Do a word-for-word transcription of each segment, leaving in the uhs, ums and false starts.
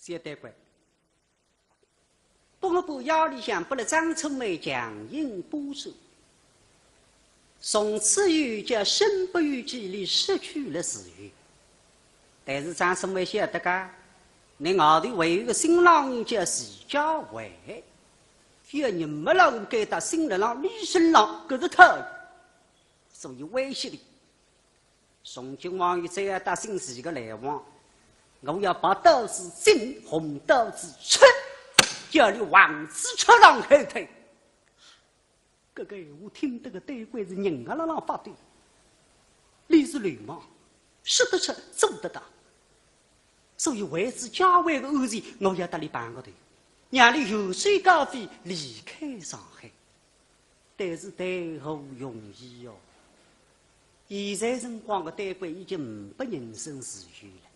覅对怪。 不过半夜里向拨了张春梅强行拨走，从此以后叫身不由己地失去了自由。但是张春梅晓得个，倷外头还有一个新郎人叫徐家汇，叫人没了我该搭新郎里身浪，搿是他，所以威胁的。 从今往后再要搭姓徐个来往，我要拔刀子进，红刀子出，叫俚横直出上海滩。搿个闲话听得个对关是人啊辣浪发抖。俚是流氓，说得出，做得到。所以为仔家汇个安全，我要搭俚碰个头，让俚远走高飞，离开上海。 但是谈何容易哦！现在辰光个对关已经呒不人身自由了，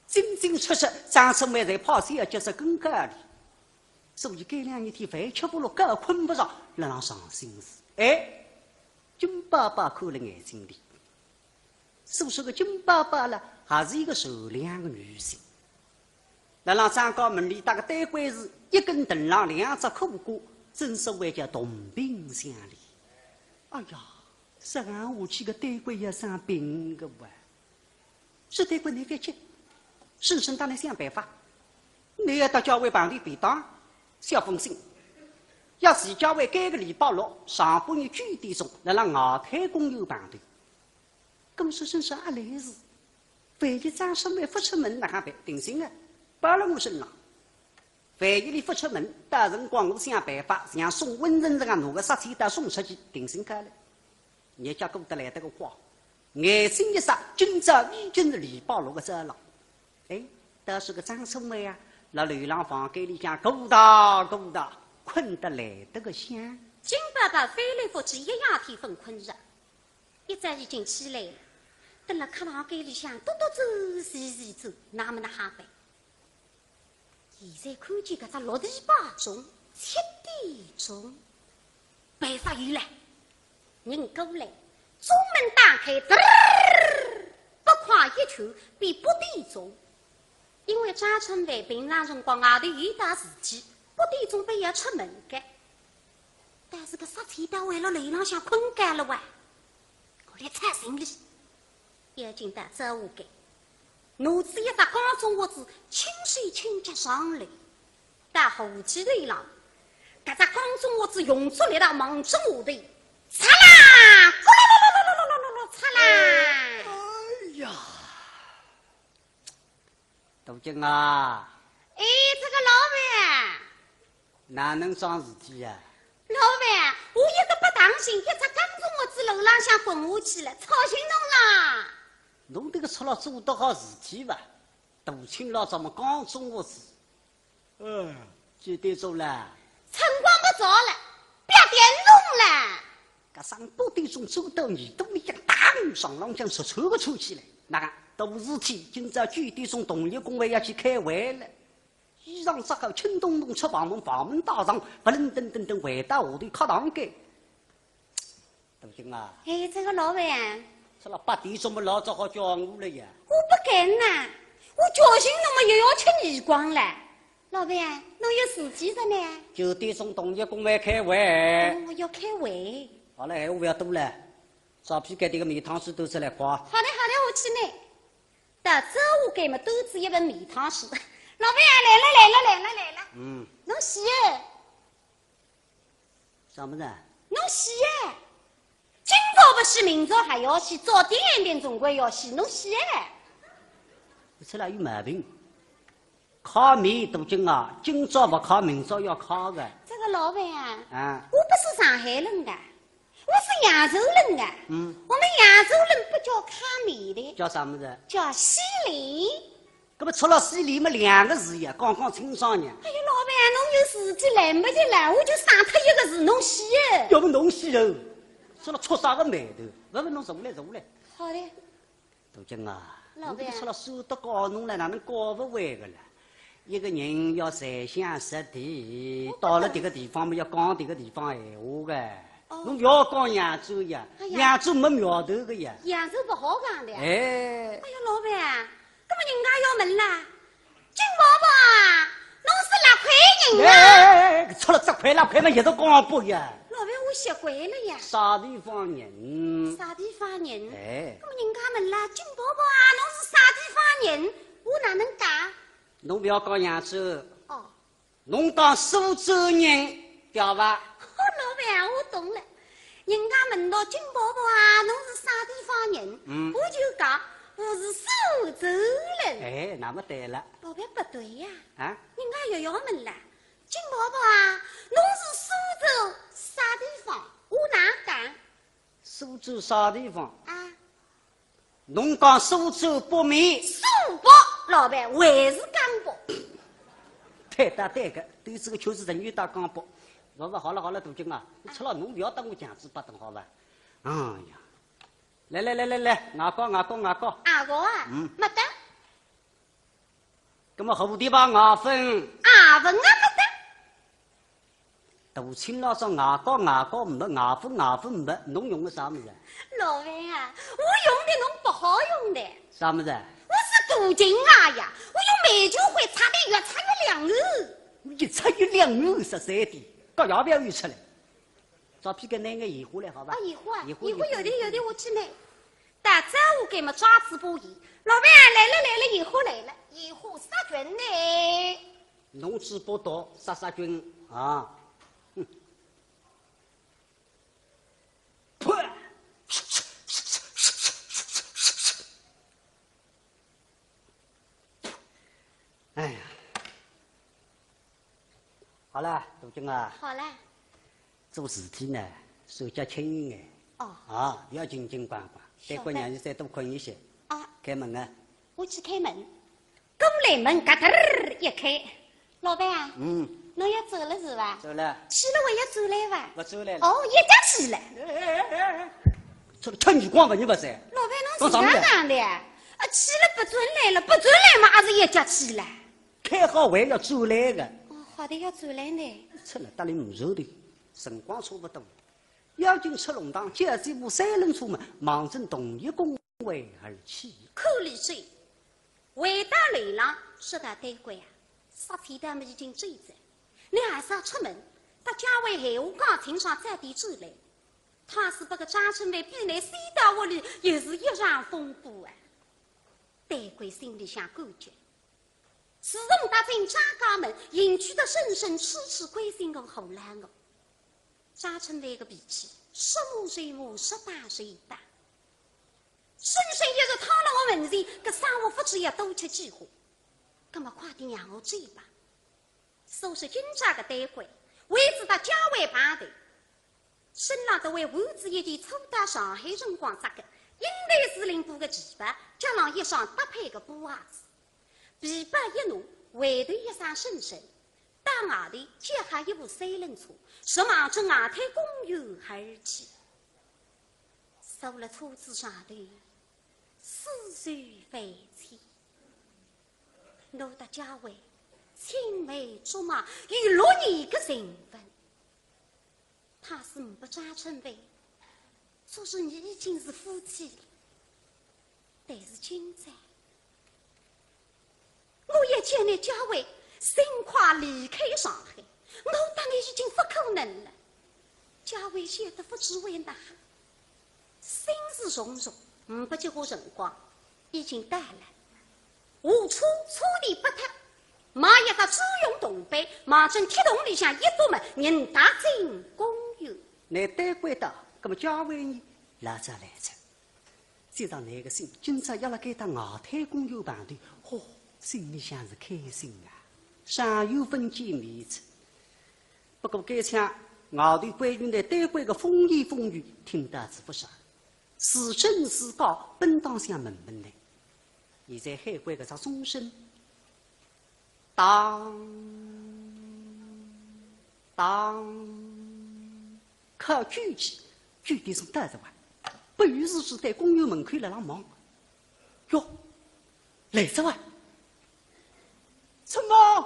进进出出，张春梅侪派小脚手跟牢俚，所以搿两日天饭吃勿落，觉困勿着，辣浪伤心事。哎，金宝宝看了眼睛里， 所说个金宝宝了，还是一个善良的女性。辣辣张家门里搭个对关是一根藤浪两只苦瓜，正所谓叫同病相怜。哎呀，实梗下去个对关要生病个哇！说对关倷覅急，婶婶搭倷想办法。倷要搭家汇碰头便当，写封信，要徐家汇改个礼拜六上半日九点钟，辣辣外滩公园碰头。 搿么说声声阿来事，万一张春梅勿出门哪哈办？定心啊，包了我身浪。万一俚勿出门，到辰光我想办法，像送瘟神实梗拿个杀千刀送出去，定心好了。日脚过得来得个快，眼睛一眨，今朝已经是礼拜六个早浪。哎，倒是个张春梅啊，辣楼浪房间里向咕哒咕哒，困得来得个香。金宝宝翻来覆去一夜天勿困着。 一早已经起来了，蹲辣客堂间里向踱踱走，细细走，那么哪哈办？现在看见搿只落地摆钟，七点钟，办法有了，人过来，钟门打开，嘚儿，拨快一圈，变八点钟。因为张春梅平常辰光外头有点事体，八点钟必要出门个。 但是搿杀千刀还辣楼浪向困觉了哇，我来吵醒俚。要紧到灶下间，拿仔一只缸中屋子，轻手轻脚上来，到河梯头浪，搿只缸中屋子用足力道望准下头，嚓啦，咕噜噜噜噜噜噜噜噜，嚓啦！哎呀！ 杜金啊。哎，这个老板。哪能桩事体呀？老板，我一个不当心，一只缸中屋子楼浪向滚下去了，吵醒侬啦。侬迭个出来做得好事体伐？大清老早么缸中屋子。 呃，几点钟了？辰光不早了，八点钟了。搿声八点钟走到耳朵里向，当，床浪向直抽个抽起来。那个大事体，今朝九点钟同业公会要去开会了。衣裳着好，轻咚咚出房门，房门带上，不楞登登登回到下头客堂间。 杜金啊。哎，这个老板。说了八点钟么老早好叫我了呀。我不敢呐，我叫醒侬么又要吃耳光了。老板，侬有事体的呢？九点钟同业公会开会。哦，要开会。好了，闲话不要多了，烧杯盖迭个面汤水端出来，快。好的，好的，我去拿。到灶下间么，端仔一盆面汤水。老板啊，来了，来了，来了，来了。嗯。侬洗哎。 啥物事啊？侬洗哎！今朝不洗，明朝还要洗，早点晚点总归要洗，侬洗哎！侬出来有毛病。揩面，杜金啊，今朝勿揩，明朝要揩个。这个老板啊，啊。我不是上海人的，我是扬州人的。嗯。我们扬州人不叫揩面的，叫啥物事？叫洗脸。 搿么出了洗脸么两个字呀，讲讲清爽呀。哎呀，老板，侬有事体来不及了，我就省脱一个字，侬洗哎。要么侬洗哦，说了出啥个霉头？勿勿，侬坐来坐来。好的。杜金啊，老板。侬搿个出了书都教侬了，哪能教勿会个了？一个人要才想识地，我不懂。到了迭个地方么要讲迭个地方闲话个。哦。侬勿要讲扬州呀，哎呀。扬州没苗头个呀。扬州勿好讲的呀。哎。哎呀，老板，搿么人家要问啦。金伯伯啊，侬是哪块人啊？哎，出了这块那块嘛，也是讲不呀。老板，我习惯了呀。啥地方人？啥地方人？哎。那么人家问了，金伯伯啊，侬是啥地方人？我哪能讲？侬不要讲扬州。哦。侬讲苏州人，对吧？哦，老板啊，我懂了。人家问到金伯伯啊，侬是啥地方人？嗯。我就讲，我是苏州人。哎，那么对了。老板不对呀。啊？人家又要问了，金伯伯啊，侬是苏州啥地方？我哪讲？苏州啥地方？啊？侬讲苏州北面。苏北，老板，还是讲北。对的，对的，对这个确实人有点讲北。不不，好了好了，杜金啊，你吃了侬不要等我讲嘴巴等好吧？哎呀，来来来来来，牙膏牙膏牙膏。啊，我啊，嗯。没得。 那么蝴蝶牌牙粉？牙粉啊，没得。大清老早牙膏牙膏没，牙粉牙粉没，侬用的啥物事？老板啊，我用的侬不好用的。啥物事？我是杜金牙呀，我用煤球灰擦得越擦越亮哦。越擦越亮哦，实在的，搞牙不要又出来。找批个那个盐花来好吧？啊，盐花啊，盐花，盐花有的有的，我去买。 大早我给么抓仔把盐，老板啊，来了来了，盐花来了，盐花杀菌呢。侬嘴巴大，杀杀菌啊。哼。噗！哎呀，好了，杜金啊。好了。做事体呢，手脚轻一眼。哦。啊，不要紧紧管管，晓得。待会让你再多困一些。啊。开门啊。我去开门。过来门嘎噔儿一开，老板啊，嗯。侬要走了是吧？走了。去了还要转来吧？不转来了。哦，一脚去了。哎哎哎哎哎，这个穿女光吧，你不是？老板，侬是讲啥么的？哪讲的？啊，去了不准来了，不准来嘛，还是一脚去了。 开好会要转来的。哦，好的，要转来呢。出了搭里唔受的，辰光差不多，要紧出弄堂，叫仔部三轮车嘛，望准同一工位而去。可怜是，回到楼浪，说道：“丹桂啊，煞天他们已经走了，你还是要出门，搭家委闲话讲清爽，早点转来。倘使把个张春梅逼来死到屋里，也是一场风波啊。”丹桂心里想感激。 自从踏进张家门，引去的深深痴痴关心我、护赖我。张春梅个脾气，说骂就骂，说打就打。深深一直躺了我门前，搿生活勿止要多吃几化。葛么快点让我走吧。所以今朝个丹桂，为仔搭家委碰头， 身浪头还换仔一件初到上海辰光着个，印第士林布个旗袍，脚浪一双搭配个布鞋子。皮包一拿，回头一声声声，到外头叫好一部三轮车，直望准外滩公园而去。坐了车子上头，思绪万千。我搭家委青梅竹马有六年个情分， 倘使呒不张春梅，昨日伲已经是夫妻了。但是今朝，我要叫倷家委尽快离开上海，我搭倷已经勿可能了。家委晓得勿知为哪，心事重重，呒不几化辰光， 已经到了。下车车钿拨脱，买一只专用铜板，望准铁桶里向一笃么，人踏进公园。拿丹桂到，葛么家委呢？来哉来哉。接到倷个信，今朝要辣该搭外滩公园碰头，嚯，心里向是开心啊，长远勿见面哉。不过该腔外头关于倷丹桂个风言风语，听得是勿少。 是真是假，本当想问问呢。现在海关搿只钟声，当当，敲九记，九点钟到哉哇。不由自主对公园门口辣浪望。哟，来哉哇！春凤！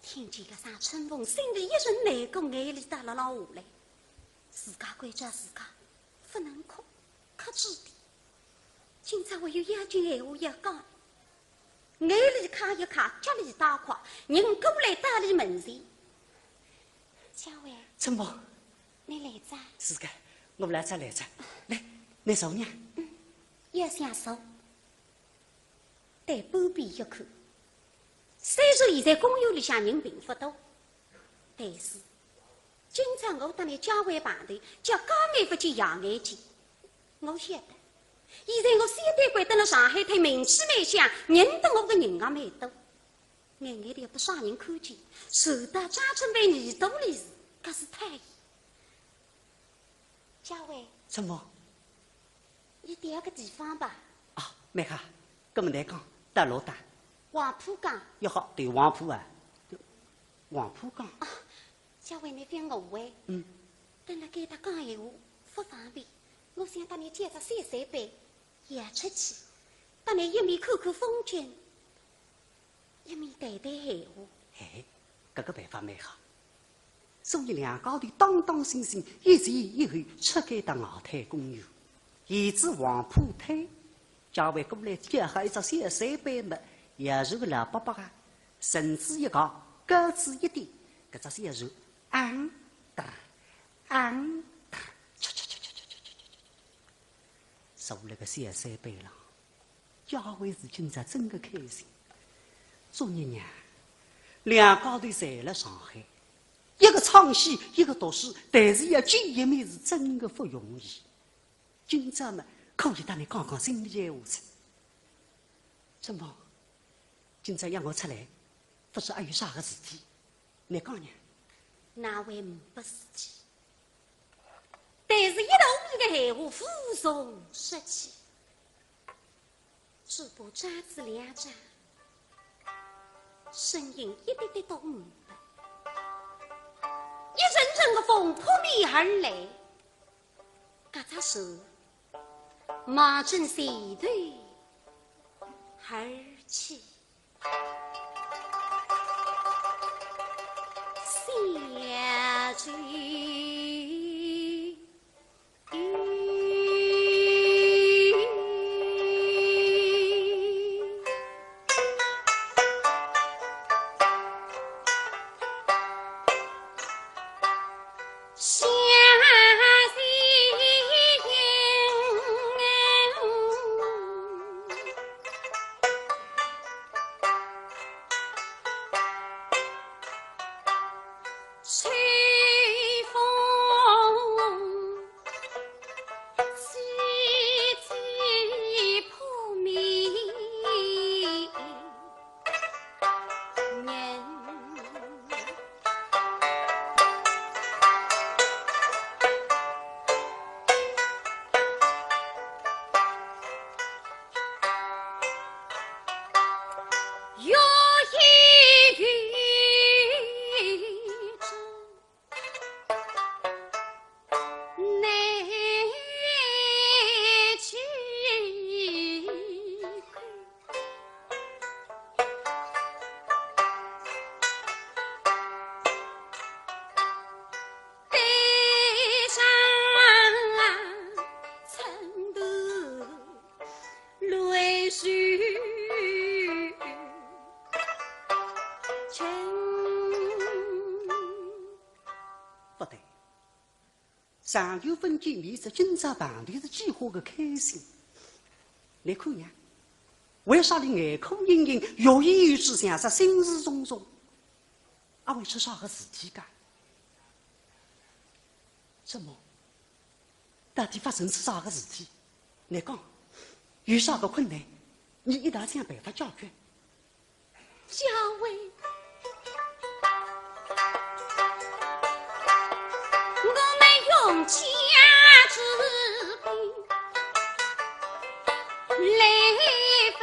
听见搿声春凤，心里一阵难过，眼泪嗒啦啦下来。自家关照自家，勿能哭，克制点。 今朝我有要紧闲话要讲。眼泪揩一揩，脚里打快，人过来到俚门前。小姐，春风，你来哉？是个，我来哉，来哉。来，你坐呢。嗯，也想坐。对半边一看，虽说现在公园里向人并勿多，但是 今朝我搭倷交会碰头，叫高眼勿见低眼见。我晓得，现在我小丹桂登勒上海滩名气蛮响，认得我个人也蛮多。眼眼里拨啥人看见，传到张春帆耳朵里是，搿是太险。小姐，春风，你调个地方吧。啊，蛮好，搿么难讲，到哪搭？黄浦江。哟好，对黄浦啊，黄浦江。啊， 小姐倷覅误会。嗯。等辣该搭讲闲话勿方便，我想搭倷借只小水杯，也出去，搭倷一面看看风景，一面谈谈闲话。哎，搿个办法蛮好。所以两家头当当心心，一前一后出该搭外滩公园，沿仔黄浦滩，交会过来叫好一只小水杯么，也是个老伯伯啊，绳子一搞，钩子一点，搿只小船 昂哒，昂哒，嚓嚓嚓嚓嚓嚓嚓嚓，坐辣个小水杯浪，交会是今朝真个开心。昨日呀，两家头侪辣上海，一个唱戏，一个读书，但是要见一面是真个勿容易。今朝嘛，可以搭倷讲讲心里闲话哉。春风，今朝约我出来，勿是阿有啥个事体？ 倷讲呢？哪会呒不事体？但是一肚皮个闲话无从说起，嘴巴张仔两张，声音一滴滴都呒不。一阵阵个风扑面而来，搿只船望准前头而去。 勿对，长久勿见面，今朝碰头是几化个开心。倷看呀，为啥俚眼眶盈盈，欲言又止，像煞心事重重？阿会出啥个事体介？怎么？ 到底发生仔啥个事体？倷讲，有啥个困难，伲一道想办法解决。小姐，我们用家之贫来分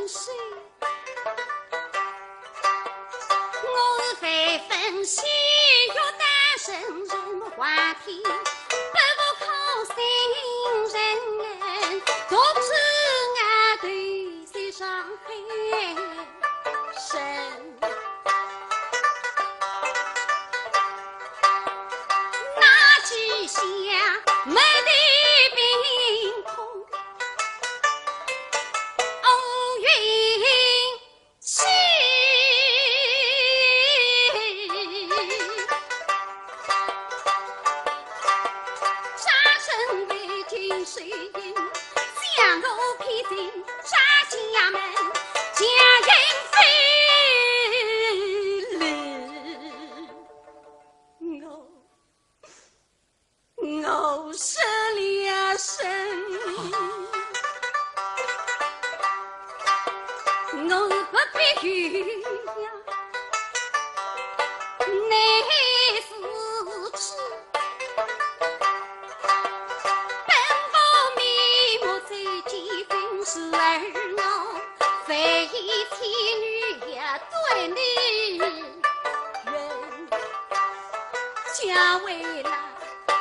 手。 我是万分喜悦单身人，花天不负苦心人，独自外头在上海生。那几下没地凭空，乌云水银，将我骗进查家门，将银非礼。我，我失了身，我不必有呀，乃是知。 本无面目再见君，是儿我，万一妻女也对你怨。家为啦，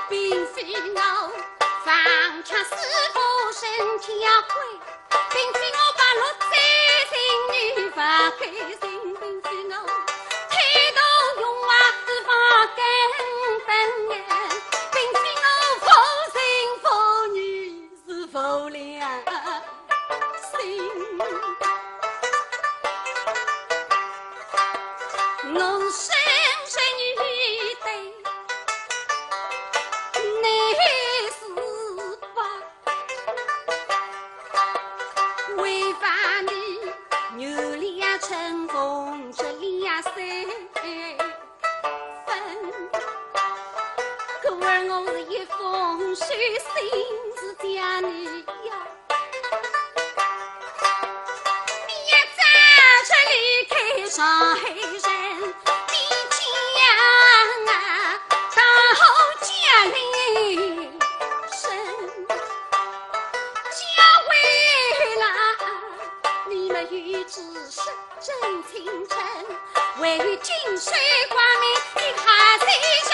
并非我，方卿是否人家贵？ 并非我把落在情女不甘心，并非我推头用瓦是不甘心，并非我无情无义是无良心。我深深以对你是吧？ 为万里牛两乘风，这两三分。故而我是一封书信，是将你要，你也早日离开上海城，你将啊，到家里身。 家为啦，你们与之是真情深，唯有近水刮妹的好心人。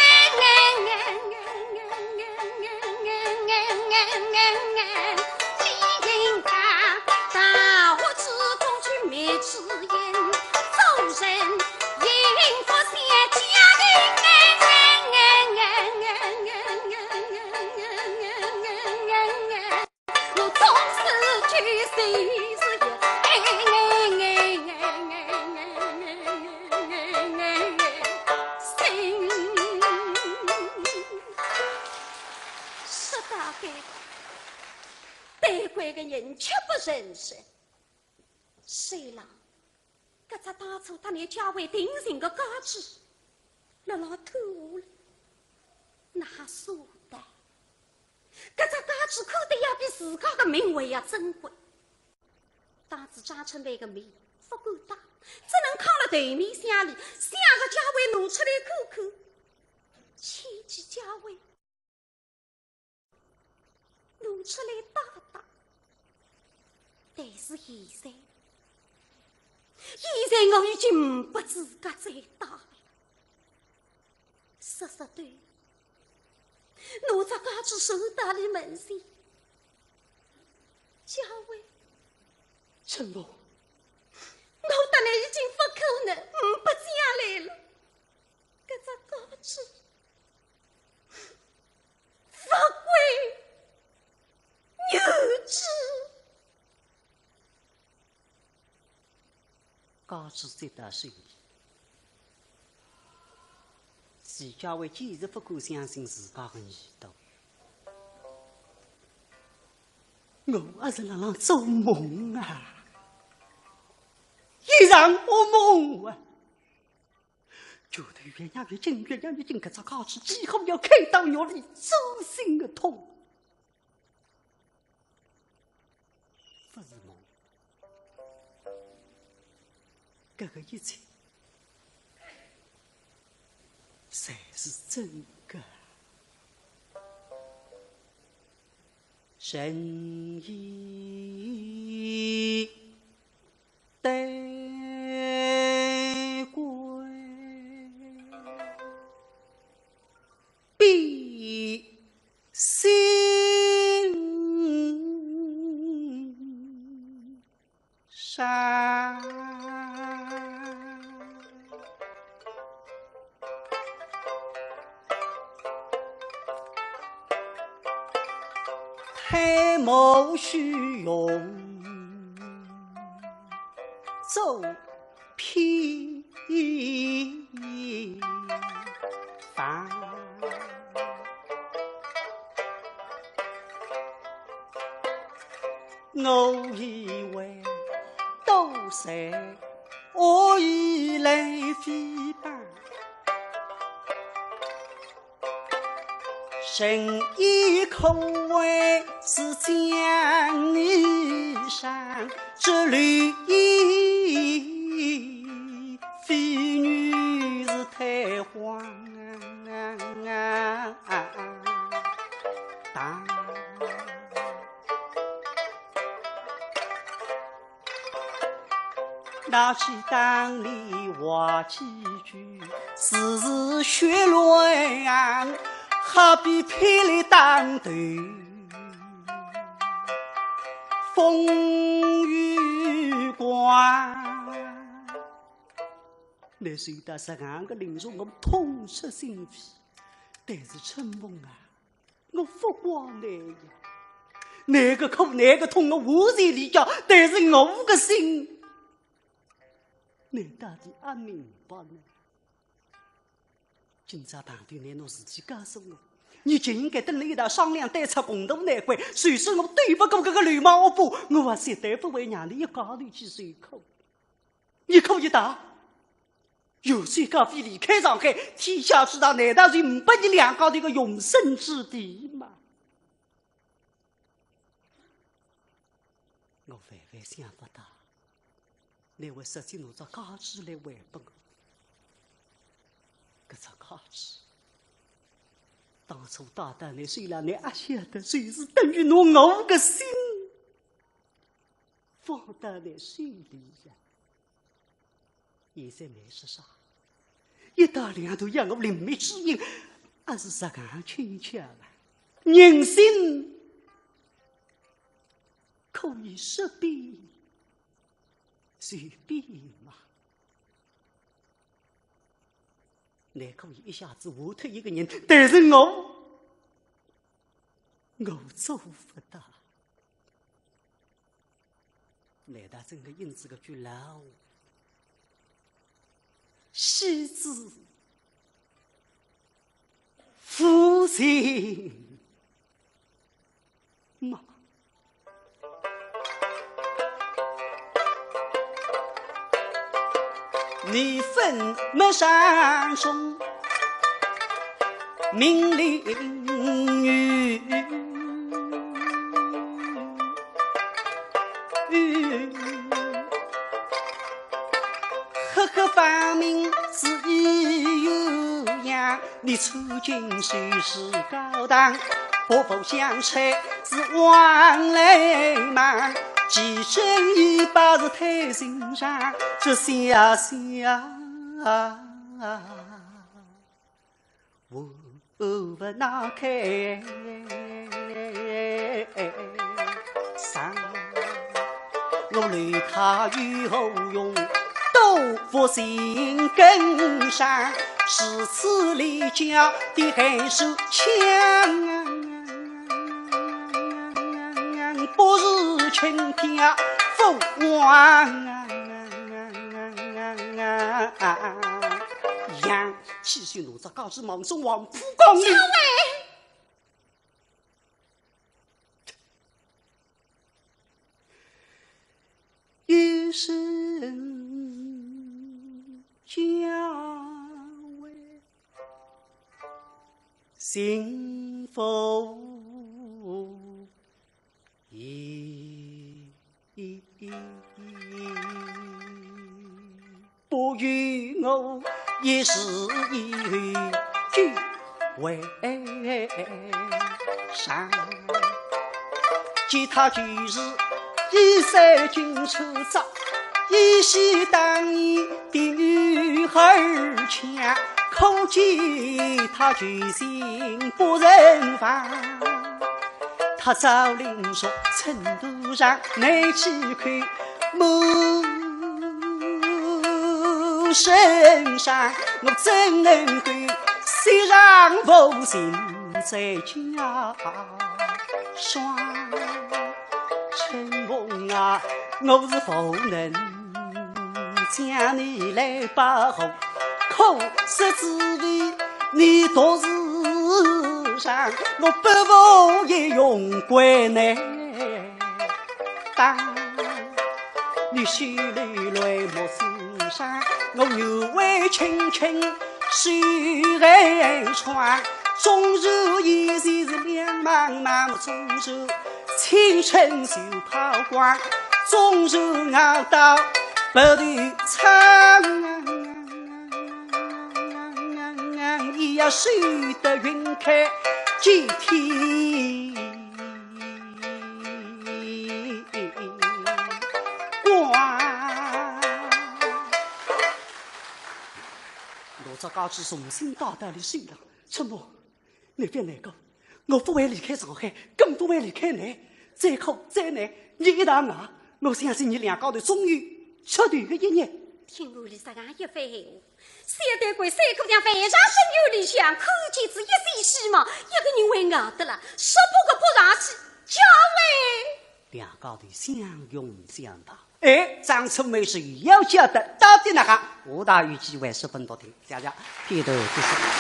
你应当到屋之中去觅知音，做人应不像家庭。 我从此就是一心。说到该个，对该个人却不认识。虽然 搿只当初搭你家为定情个戒指，辣辣脱落了，哪舍得？搿只戒指看得要比自家个命还要珍贵。当时张春梅个面勿敢当，只能囥辣头面向里，想着家为拿出来看看，牵记家为。 拿出来戴戴。但是现在，现在我已经勿拨自家再戴了。说说对，拿只戒指送到俚门前。家为，春梅，我搭倷已经勿可能，呒不将来了。搿只戒指 勿归女子。戒指接到手里，徐家伟简直勿敢相信自家个耳朵。我阿是辣辣做梦啊？一场噩梦啊！ 觉得越来越紧，越来越紧，搿只戒指几乎要开到肉里，钻心个痛。勿是梦，搿个一切侪是真个。人已 对归彼心上。 推磨须用做偏房。我以为多谢我以来非帮，深夜可谓是将你伤，这绿衣非女是太荒唐。 拿起当年话几句，似是血泪洋，好比霹雳当头风雨狂。那是一道实梗个凌辱，我痛彻心扉。但是春凤啊， 我勿怪倷呀，倷个苦，倷个痛，我完全理解，但是我个心，倷到底阿明白呢？今朝碰头倷拿事体告诉我，倷就应该登辣一道商量，对簿公堂，难怪，虽说我斗勿过搿个流氓恶霸，我也绝对勿会让倷一家头去受苦。 倷可以打，有些高飞离开上海，天下之大，难道就呒拨倷两家头个容身之地吗？我万万想勿到，倷会实际拿只戒指来还拨我。搿只戒指，当初戴到倷手浪，倷阿晓得，就是等于拿我个心 放到倷手里呀。现在倷说啥？一刀两断要我另觅知音，阿是实梗轻巧啊？人心可以说变就变嘛。倷可以一下子换脱一个人，但是我，我做勿到。 难道真个应仔搿句老话，惜字夫人吗？你分么山中 名利与，赫赫芳名是一样，你初经世事高堂，不负香吹是往来忙，其中一把是推心上，这下下。 无无那开上，我留他有何用？多福心更伤，如此离家的寒暑强，不如轻飘赴黄杨。 气势怒之高是莽撞王普光。小妹，一生家为幸福 不与我一时一去为上。其他就是衣衫尽出糟，一些当年的女儿腔，可见他居心不仁房。 他朝令说，成都上，难几口满身伤，我怎能够虽然无心在家霜？春风啊，我是无能 将你来保护，可惜只为你独自上，我不服也用归难。当。你须来来莫心伤，我愿为卿卿守寒窗。纵然一时是两茫茫，纵然青春就抛光，纵然熬到白头苍。也要守得云开见天光。哪只家主重新带到了手上，春妹，你别难过，我不会离开上海，更不会离开你。再苦再难，你一道熬，我相信你两家头终有出头的一日。听我里这样一番闲话， 小旦官三个像万丈深渊里向，看见仔一线希望，一个人会熬得了，十八个扑上去，叫嘞。两家头相拥相抱。哎，张春妹是要晓得到底哪哈，下头有机会十分多听，谢谢，片头结束。